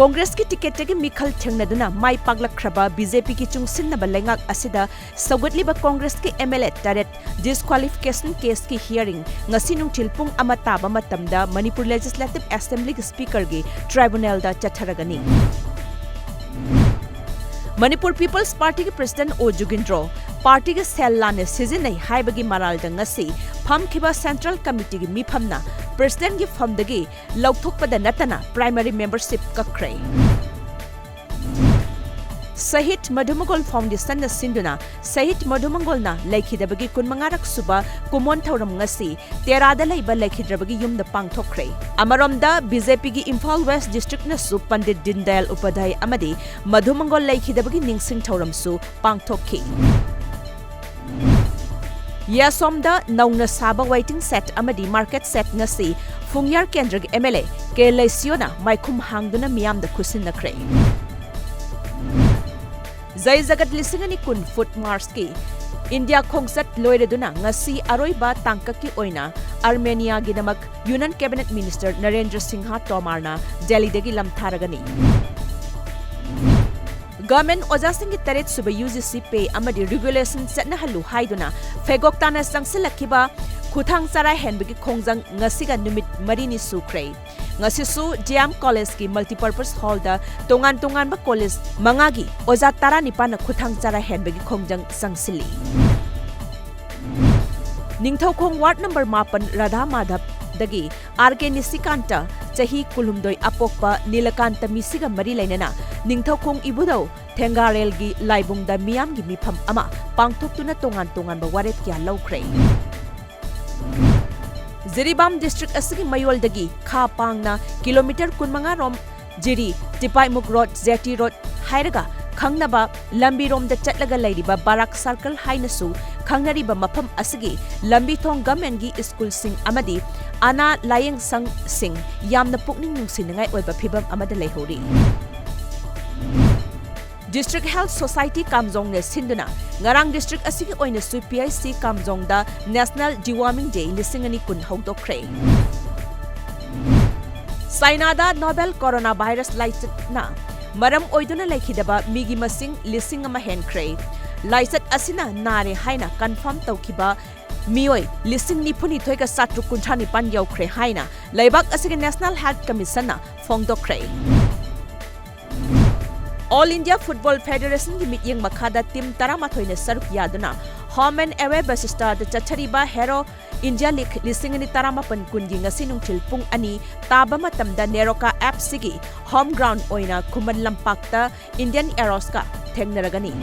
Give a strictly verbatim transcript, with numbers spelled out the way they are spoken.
ꯀꯣꯡꯒ꯭ꯔꯦꯁꯀꯤ ꯇꯤꯀꯦꯠꯇꯒꯤ ꯃꯤꯈꯜ ꯊꯦꯡꯅꯗꯨꯅ ꯃꯥꯏ ꯄꯥꯛꯂꯛꯈ꯭ꯔꯕ B J ꯄꯤꯒꯤ ꯆꯨꯡꯁꯤꯟꯅꯕ ꯂꯩꯉꯥꯛ ꯑꯁꯤꯗ ꯁꯧꯒꯠꯂꯤꯕ ꯀꯣꯡꯒ꯭ꯔꯦꯁꯀꯤ ꯑꯦꯝ ꯑꯦꯜ ꯑꯦ ꯇꯔꯦꯠ ꯗꯤꯁꯀ꯭ꯋꯥꯂꯤꯐꯤꯀꯦꯁꯟ ꯀꯦꯁꯀꯤ ꯍꯤꯌꯥꯔꯤꯡ ꯉꯁꯤ ꯅꯨꯡꯊꯤꯜ ꯄꯨꯡ ꯑꯃ ꯇꯥꯕ ꯃꯇꯝꯗ ꯃꯅꯤꯄꯨꯔ ꯂꯦꯖꯤꯁꯂꯦꯇꯤꯚ ꯑꯦꯁꯦꯝꯕ꯭ꯂꯤꯒꯤ ꯁ꯭ꯄꯤꯀꯔꯒꯤ ꯇ꯭ꯔꯥꯏꯕꯨꯅꯦꯜꯗ ꯆꯠꯊꯔꯒꯅꯤ꯫ ꯃꯅꯤꯄꯨꯔ ꯄꯤꯄꯜꯁ ꯄꯥꯔꯇꯤꯒꯤ ꯄ꯭ꯔꯁꯤꯗꯦꯟꯠ ꯑꯣ ꯖꯨꯒꯤꯟꯗ꯭ꯔꯣ ꯄꯥꯔꯇꯤꯒꯤ ꯁꯦꯜ ꯂꯥꯟꯅ ꯁꯤꯖꯤꯟꯅꯩ ꯍꯥꯏꯕꯒꯤ ꯃꯔꯥꯜꯗ ꯉꯁꯤ ꯐꯝꯈꯤꯕ ꯁꯦꯟꯇ꯭ꯔꯦꯜ ꯀꯃꯤꯇꯤꯒꯤ ꯃꯤꯐꯝꯅ ꯄ꯭ꯔꯁꯤꯗꯦꯟꯠꯒꯤ ꯐꯝꯗꯒꯤ ꯂꯧꯊꯣꯛꯄꯗ ꯅꯠꯇꯅ ꯄ꯭ꯔꯥꯏꯃꯔꯤ ꯃꯦꯝꯕꯔꯁꯤꯞ ꯀꯛꯈ꯭ꯔꯦ꯫ ꯁꯍꯤꯗ ꯃꯙꯨꯃꯪꯒꯣꯜ ꯐꯥꯎꯟꯗꯦꯁꯟꯅ ꯁꯤꯟꯗꯨꯅ ꯁꯍꯤꯗ ꯃꯙꯨꯃꯪꯒꯣꯜꯅ ꯂꯩꯈꯤꯗꯕꯒꯤ ꯀꯨꯟꯃꯉꯥꯔꯛ ꯁꯨꯕ ꯀꯨꯃꯣꯟ ꯊꯧꯔꯝ ꯉꯁꯤ ꯇꯦꯔꯥꯗ ꯂꯩꯕ ꯂꯩꯈꯤꯗ꯭ꯔꯕꯒꯤ ꯌꯨꯝꯗ ꯄꯥꯡꯊꯣꯛꯈ꯭ꯔꯦ꯫ ꯑꯃꯔꯣꯝꯗ, ꯕꯤ ꯖꯦ ꯄꯤꯒꯤ ꯏꯝꯐꯥꯜ ꯋꯦꯁ ꯗꯤꯁꯇ꯭ꯔꯤꯛꯅꯁꯨ ꯄꯟꯗꯤꯠ ꯗꯤꯟꯗꯌꯥꯜ ꯎꯄꯥꯙ꯭ꯌꯥꯌ ꯑꯃꯗꯤ ꯃꯙꯨꯃꯪꯒꯣꯜ ꯂꯩꯈꯤꯗꯕꯒꯤ ꯅꯤꯡꯁꯤꯡ ꯊꯧꯔꯝꯁꯨ ꯄꯥꯡꯊꯣꯛꯈꯤ꯫ ꯌꯥꯁꯣꯝꯗ ꯅꯧꯅ ꯁꯥꯕ ꯋꯦꯇꯤꯡ ꯁꯦꯗ ꯑꯃꯗꯤ ꯃꯥꯔꯀꯦꯠ ꯁꯦꯗ ꯉꯁꯤ ꯐꯨꯡꯌꯥꯔ ꯀꯦꯟꯗ꯭ꯔꯒꯤ ꯑꯦꯝ ꯑꯦꯜ ꯑꯦ ꯀꯦ ꯂꯩꯁꯤꯌꯣꯅ ꯃꯥꯏꯈꯨꯝ ꯍꯥꯡꯗꯨꯅ ꯃꯤꯌꯥꯝꯗ ꯈꯨꯠꯁꯤꯟꯅꯈ꯭ꯔꯦ꯫ ꯖꯩ ꯖꯒꯠ ꯂꯤꯁꯤꯡ ꯑꯅꯤ ꯀꯨꯟ ꯐꯨꯗ ꯃꯥꯔꯆꯀꯤ ꯏꯟꯗꯤꯌꯥ ꯈꯣꯡꯆꯠ ꯂꯣꯏꯔꯗꯨꯅ ꯉꯁꯤ ꯑꯔꯣꯏꯕ ꯇꯥꯡꯀꯛꯀꯤ ꯑꯣꯏꯅ ꯑꯔꯃꯦꯅꯤꯌꯥꯒꯤꯗꯃꯛ union cabinet minister Narendra Singh ꯇꯣꯃꯥꯔꯅ ꯗꯦꯜꯂꯤꯗꯒꯤ ꯂꯝꯊꯥꯔꯒꯅꯤ꯫ ꯒꯚꯔꯟꯃꯦꯟꯠ ꯑꯣꯖꯥꯁꯤꯡꯒꯤ ꯇꯔꯦꯠ ꯁꯨꯕ ꯌꯨ ꯖꯤ ꯁꯤ ꯄꯦ ꯑꯃꯗꯤ ꯔꯤꯒꯨꯂꯦꯁꯟ ꯆꯠꯅꯍꯜꯂꯨ ꯍꯥꯏꯗꯨꯅ ꯐꯦꯒꯣꯛ ꯇꯥꯅ ꯆꯪꯁꯤꯜꯂꯛꯈꯤꯕ ꯈꯨꯊꯥꯡ ꯆꯔꯥ ꯍꯦꯟꯕꯒꯤ ꯈꯣꯡꯖꯪ ꯉꯁꯤꯒ ꯅꯨꯃꯤꯠ ꯃꯔꯤꯅꯤ ꯁꯨꯈ꯭ꯔꯦ꯫ ꯉꯁꯤꯁꯨ ꯗꯤ ꯑꯦꯝ ꯀꯣꯂꯦꯖꯀꯤ ꯃꯜꯇꯤꯄꯔꯄꯁ ꯍꯣꯜꯗ ꯇꯣꯉꯥꯟ ꯇꯣꯉꯥꯟꯕ ꯀꯣꯂꯦꯖ ꯃꯉꯥꯒꯤ ꯑꯣꯖꯥ ꯇꯔꯥꯅꯤꯄꯥꯟꯅ ꯈꯨꯊꯥꯡ ꯆꯔꯥ ꯍꯦꯟꯕꯒꯤ ꯈꯣꯡꯖꯪ ꯆꯪꯁꯤꯜꯂꯤ꯫ ꯅꯤꯡꯊꯧꯈꯣꯡ ꯋꯥꯔꯗ ꯅꯝꯕꯔ ꯃꯥꯄꯟ ꯔꯥꯙꯥ ꯃꯥꯙꯕꯗꯒꯤ ꯑꯥꯔ ꯀꯦ ꯅꯤꯁꯤꯀꯥꯟꯇ, ꯆꯍꯤ ꯀꯨꯟꯍꯨꯝꯗꯣꯏ ꯑꯄꯣꯛꯄ ꯅꯤꯂꯀꯥꯟꯇ ꯃꯤꯁꯤꯒ ꯃꯔꯤ ꯂꯩꯅꯅ ꯅꯤꯡꯊꯧꯈꯣꯡ ꯏꯕꯨꯙꯧ ꯊꯦꯡꯒꯥꯔꯦꯜꯒꯤ ꯂꯥꯏꯕꯨꯡꯗ ꯃꯤꯌꯥꯝꯒꯤ ꯃꯤꯐꯝ ꯑꯃ ꯄꯥꯡꯊꯣꯛꯇꯨꯅ ꯇꯣꯉꯥꯟ ꯇꯣꯉꯥꯟꯕ ꯋꯥꯔꯦꯞ ꯀꯌꯥ ꯂꯧꯈ꯭ꯔꯦ꯫ ꯖꯤꯔꯤꯕꯥꯝ ꯗꯤꯁꯇ꯭ꯔꯤꯛ ꯑꯁꯤꯒꯤ ꯃꯌꯣꯜꯗꯒꯤ ꯈꯥ ꯄꯥꯡꯅ ꯀꯤꯂꯣꯃꯤꯇꯔ ꯀꯨꯟꯃꯉꯥ ꯔꯣꯝ ꯖꯤꯔꯤ, ꯇꯤꯄꯥꯏꯃꯨꯛ ꯔꯣꯗ, ꯖꯦꯇꯤ ꯔꯣꯗ ꯍꯥꯏꯔꯒ ꯈꯪꯅꯕ ꯂꯝꯕꯤꯔꯣꯝꯗ ꯆꯠꯂꯒ ꯂꯩꯔꯤꯕ ꯕꯥꯔꯥꯛ ꯁꯔꯀꯜ ꯍꯥꯏꯅꯁꯨ ꯈꯪꯅꯔꯤꯕ ꯃꯐꯝ ꯑꯁꯤꯒꯤ ꯂꯝꯕꯤ ꯊꯣꯡ ꯒꯚꯔꯟꯃꯦꯟꯠꯒꯤ ꯁ꯭ꯀꯨꯜꯁꯤꯡ ꯑꯃꯗꯤ ꯑꯅꯥ ꯂꯥꯌꯦꯡ ꯁꯪꯁꯤꯡ ꯌꯥꯝꯅ ꯄꯨꯛꯅꯤꯡ ꯅꯨꯡꯁꯤꯅꯤꯡꯉꯥꯏ ꯑꯣꯏꯕ ꯐꯤꯚꯝ ꯑꯃꯗ ꯂꯩꯍꯧꯔꯤ꯫ ꯗꯤꯁꯇ꯭ꯔꯤꯛ ꯍꯦꯜꯊ ꯁꯣꯁꯥꯏꯇꯤ ꯀꯥꯝꯖꯣꯡꯅ ꯁꯤꯟꯗꯨꯅ ꯉꯔꯥꯡ ꯗꯤꯁꯇ꯭ꯔꯤꯛ ꯑꯁꯤꯒꯤ ꯑꯣꯏꯅꯁꯨ ꯄꯤ ꯑꯩꯆ ꯁꯤ ꯀꯥꯝꯖꯣꯡꯗ ꯅꯦꯁꯅꯦꯜ ꯗꯤꯋꯥꯔꯃꯤꯡ ꯗꯦ ꯂꯤꯁꯤꯡ ꯑꯅꯤ ꯀꯨꯟ ꯍꯧꯗꯣꯛꯈ꯭ꯔꯦ꯫ ꯆꯥꯏꯅꯥꯗ novel coronavirus ꯂꯥꯏꯆꯠꯅ ꯃꯔꯝ ꯑꯣꯏꯗꯨꯅ ꯂꯩꯈꯤꯗꯕ ꯃꯤꯒꯤ ꯃꯁꯤꯡ ꯂꯤꯁꯤꯡ ꯑꯃ ꯍꯦꯟꯈ꯭ꯔꯦ꯫ ꯂꯥꯏꯆꯠ ꯑꯁꯤꯅ ꯅꯥꯔꯦ ꯍꯥꯏꯅ confirm ꯇꯧꯈꯤꯕ ꯃꯤꯑꯣꯏ ꯂꯤꯁꯤꯡ ꯅꯤꯐꯨ ꯅꯤꯊꯣꯏꯒ ꯆꯥꯇ꯭ꯔꯨꯛ ꯀꯨꯟꯊ꯭ꯔꯥ ꯅꯤꯄꯥꯟ ꯌꯧꯈ꯭ꯔꯦ ꯍꯥꯏꯅ ꯂꯩꯕꯥꯛ ꯑꯁꯤꯒꯤ National Health Commission ꯅ ꯐꯣꯡꯗꯣꯛꯈ꯭ꯔꯦ꯫ All India Football Federation ꯒꯤ ꯃꯤꯠꯌꯦꯡ ꯃꯈꯥꯗ team ꯇꯔꯥꯃꯥꯊꯣꯏꯅ ꯁꯔꯨꯛ ꯌꯥꯗꯨꯅ home and away basis ꯇ ꯆꯠꯊꯔꯤꯕ Hero India League ꯂꯤꯁꯤꯡ ꯑꯅꯤ ꯇꯔꯥꯃꯥꯄꯟ ꯀꯨꯟꯒꯤ ꯉꯁꯤ ꯅꯨꯡꯊꯤꯜ ꯄꯨꯡ ꯑꯅꯤ ꯇꯥꯕ ꯃꯇꯝꯗ Neroka F C ꯒꯤ home ground ꯑꯣꯏꯅ ꯈꯨꯃꯟ ꯂꯝꯄꯥꯛꯇ Indian Arrows ꯀ ꯊꯦꯡꯅꯔꯒꯅꯤ꯫